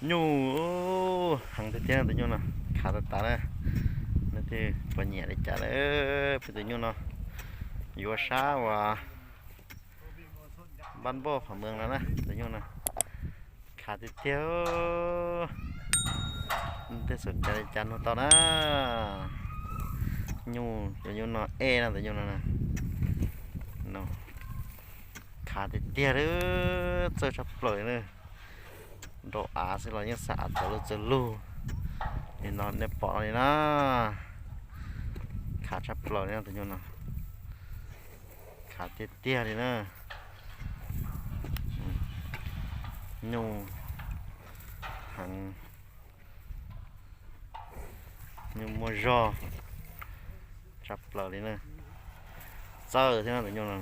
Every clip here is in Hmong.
Nyuj heev tiag tiag tus nyuj no, khav tas tas na. Nej twb puas nyiam li cas lawm? Peb tus nyuj no yuav sab uas npab npauj pham mees no na, tus nyuj no khav tiag tiag. Tej xav cas li cas nug tau na. Nyuj, tus nyuj no ej na, tus nyuj no na. Khav tiag tiag li, txawj tshaj plaws li na. Nraum av xwb los yeej xav av txawv lug txawv lug li no nej pom no li na. Khav tshaj plaws li no tus nyuj no. Khav tiag tiag li na. Nyuj heev, nyuj muaj zog tshaj plaws li na. Txawj thiab no tus nyuj no.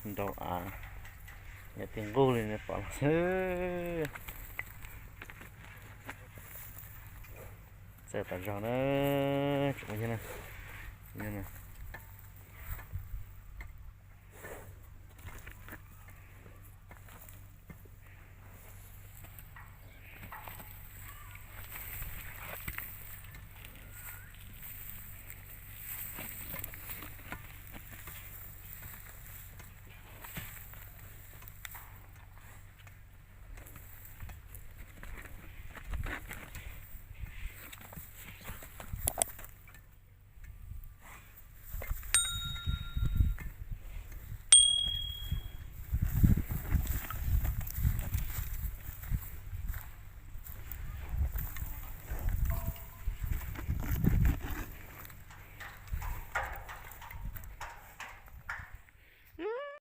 Nraum av, yam tib nqug li nej pom no xwb. Txawj tas zog na, tsoom phooj ywg na.